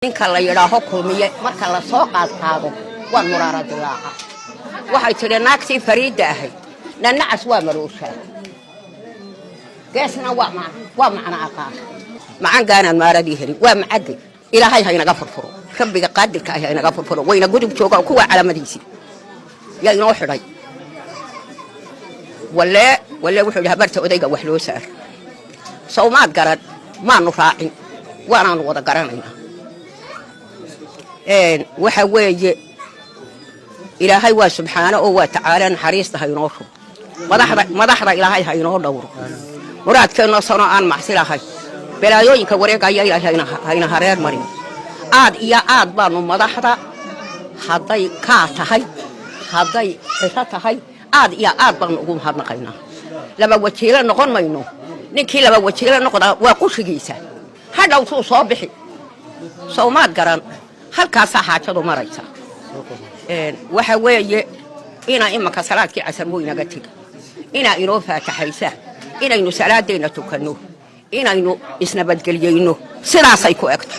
Ninka la yidhaaho Kulmiye marka la soo qaadqaado waa muraara dilaaca. Waxay tidhi naagtii Fariidda ahayd, "Nanacas waa marooshaa, geesna waa macno aqaan macangaanaan maaradii helin." Waa macagay. Ilaahay haynaga furfuro, Rabbiga qaadirka ah haynaga furfuro. Wayna gudub jooga kuwa calamadiisii yaa inoo xidhay. Walee walee, wuxuu yidhi habarta odayga wax loo saar. Sawmaad garan? Maanu raacin, waanaanu wada garanaynaa. Waxa weeye, Ilaahay waa subxaano oo waa tacaala, naxariista ha inoo shubo. Madaxda Ilaahay ha inoo dhowro. Muraadkeennoo sanoo aan macsi lahayn, balaayooyinka wareegaya Ilaahay hayna hareer marin. Aad iyo aad baanu madaxda, hadday kaa tahay, hadday xiro tahay, aad iyo aad baanu ugu mahadnaqaynaa. Laba wajiilo noqon mayno. Ninkii laba wajiilo noqdaa waa qushigiisa, hadhowtuu soo bixi. Sawmaad garan? Halkaasaa xaajadu maraysa. Waxa weeye, inaa imanka salaadkii casar wuu inaga tega, inaa inoo faataxaysaan, inaynu salaadeenna tukanno, inaynu isnabadgelyayno, sidaasay ku egto.